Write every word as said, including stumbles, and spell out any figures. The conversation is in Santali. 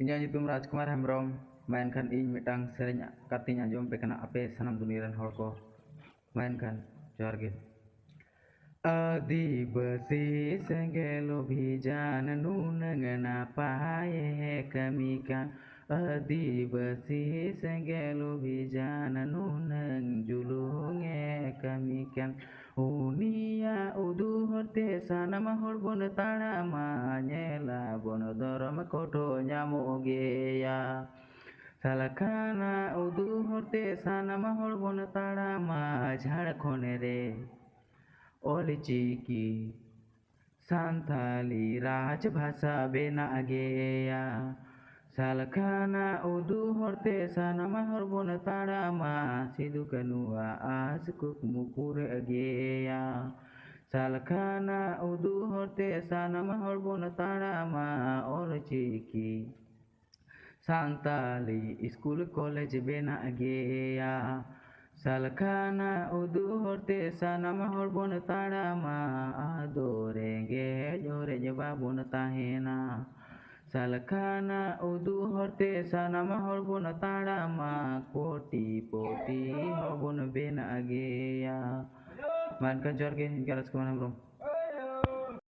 ᱤᱧᱟᱹᱜ ᱧᱩᱛᱩᱢ ᱨᱟᱡᱽᱠᱩᱢᱟᱨ ᱦᱮᱢᱵᱨᱚᱢ᱾ ᱢᱟ ᱮᱱᱠᱷᱟᱱ ᱤᱧ ᱢᱤᱫᱴᱟᱝ ᱥᱮᱨᱮᱧ ᱠᱟᱛᱮᱧ ᱟᱸᱡᱚᱢ ᱟᱯᱮ ᱠᱟᱱᱟ ᱟᱯᱮ ᱥᱟᱱᱟᱢ ᱫᱩᱱᱤᱭᱟᱹ ᱨᱮᱱ ᱦᱚᱲ ᱠᱚ᱾ ᱢᱟ ᱮᱱᱠᱷᱟᱱ ᱡᱚᱦᱟᱨ ᱜᱮ᱾ ᱟᱹᱫᱤᱵᱟᱹᱥᱤ ᱥᱮᱸᱜᱮᱞ ᱚᱵᱷᱤᱡᱟᱱ ᱱᱩᱱᱟᱹᱝ ᱱᱟᱯᱟᱭᱮ ᱠᱟᱹᱢᱤ ᱠᱟᱱ᱾ ᱟᱹᱫᱤᱵᱟᱹᱥᱤ ᱥᱮᱸᱜᱮᱞ ᱚᱵᱷᱤᱡᱟᱱ ᱱᱩᱱᱟᱹᱝ ᱡᱩᱞᱩᱝᱮ ᱠᱟᱹᱢᱤ ᱠᱟᱱ᱾ ᱩᱱᱤᱭᱟᱜ ᱩᱫᱩᱜ ᱦᱚᱨᱛᱮ ᱥᱟᱱᱟᱢ ᱦᱚᱲ ᱵᱚᱱ ᱛᱟᱲᱟᱢᱟ, ᱧᱮᱞᱟᱵᱚᱱ ᱫᱷᱚᱨᱚᱢ ᱠᱚᱴᱷᱚ ᱧᱟᱢᱚᱜ ᱜᱮᱭᱟ᱾ ᱥᱟᱞᱠᱷᱟᱱᱟᱜ ᱩᱫᱩᱜ ᱦᱚᱨᱛᱮ ᱥᱟᱱᱟᱢ ᱦᱚᱲ ᱵᱚᱱ ᱛᱟᱲᱟᱢᱟ, ᱡᱷᱟᱲᱠᱷᱚᱸᱰ ᱨᱮ ᱚᱞᱪᱤᱠᱤ ᱥᱟᱱᱛᱟᱞᱤ ᱨᱟᱡᱽ ᱵᱷᱟᱥᱟ ᱵᱮᱱᱟᱜ ᱜᱮᱭᱟ᱾ ᱥᱟᱞᱠᱷᱟᱱᱟᱜ ᱩᱫᱩᱜ ᱦᱚᱨᱛᱮ ᱥᱟᱱᱟᱢ ᱦᱚᱲ ᱵᱚᱱ ᱛᱟᱲᱟᱢᱟ, ᱥᱤᱫᱩ ᱠᱟᱹᱱᱩᱣᱟᱜ ᱟᱥ ᱠᱩᱠᱢᱩ ᱯᱩᱨᱟᱹᱜ ᱜᱮᱭᱟ᱾ ᱥᱟᱞᱠᱷᱟᱱᱟᱜ ᱩᱫᱩᱜ ᱦᱚᱨᱛᱮ ᱥᱟᱱᱟᱢ ᱦᱚᱲ ᱵᱚᱱ ᱛᱟᱲᱟᱢᱟ, ᱚᱞᱪᱤᱠᱤ ᱥᱟᱱᱛᱟᱞᱤ ᱥᱠᱩᱞ ᱠᱚᱞᱮᱡᱽ ᱵᱮᱱᱟᱜ ᱜᱮᱭᱟ᱾ ᱥᱟᱞᱠᱷᱟᱱᱟᱜ ᱩᱫᱩᱜ ᱦᱚᱨᱛᱮ ᱥᱟᱱᱟᱢ ᱦᱚᱲ ᱵᱚᱱ ᱛᱟᱲᱟᱢᱟ, ᱟᱫᱚ ᱨᱮᱸᱜᱮᱡ ᱚᱨᱮᱡ ᱵᱟᱵᱚᱱ ᱛᱟᱦᱮᱱᱟ᱾ ᱥᱟᱞᱠᱷᱟᱱᱟᱜ ᱩᱫᱩᱜ ᱦᱚᱨᱛᱮ ᱥᱟᱱᱟᱢ ᱦᱚᱲ ᱵᱚᱱ ᱛᱟᱲᱟᱢᱟ, ᱠᱳᱴᱤ ᱯᱚᱛᱤ ᱦᱚᱸᱵᱚᱱ ᱵᱮᱱᱟᱜ ᱜᱮᱭᱟ᱾ ᱢᱟ ᱮᱱᱠᱷᱟᱱ ᱡᱚᱦᱟᱨ ᱜᱮ, ᱤᱧ ᱨᱟᱡᱽᱠᱩᱢᱟᱨ ᱦᱮᱢᱵᱨᱚᱢ᱾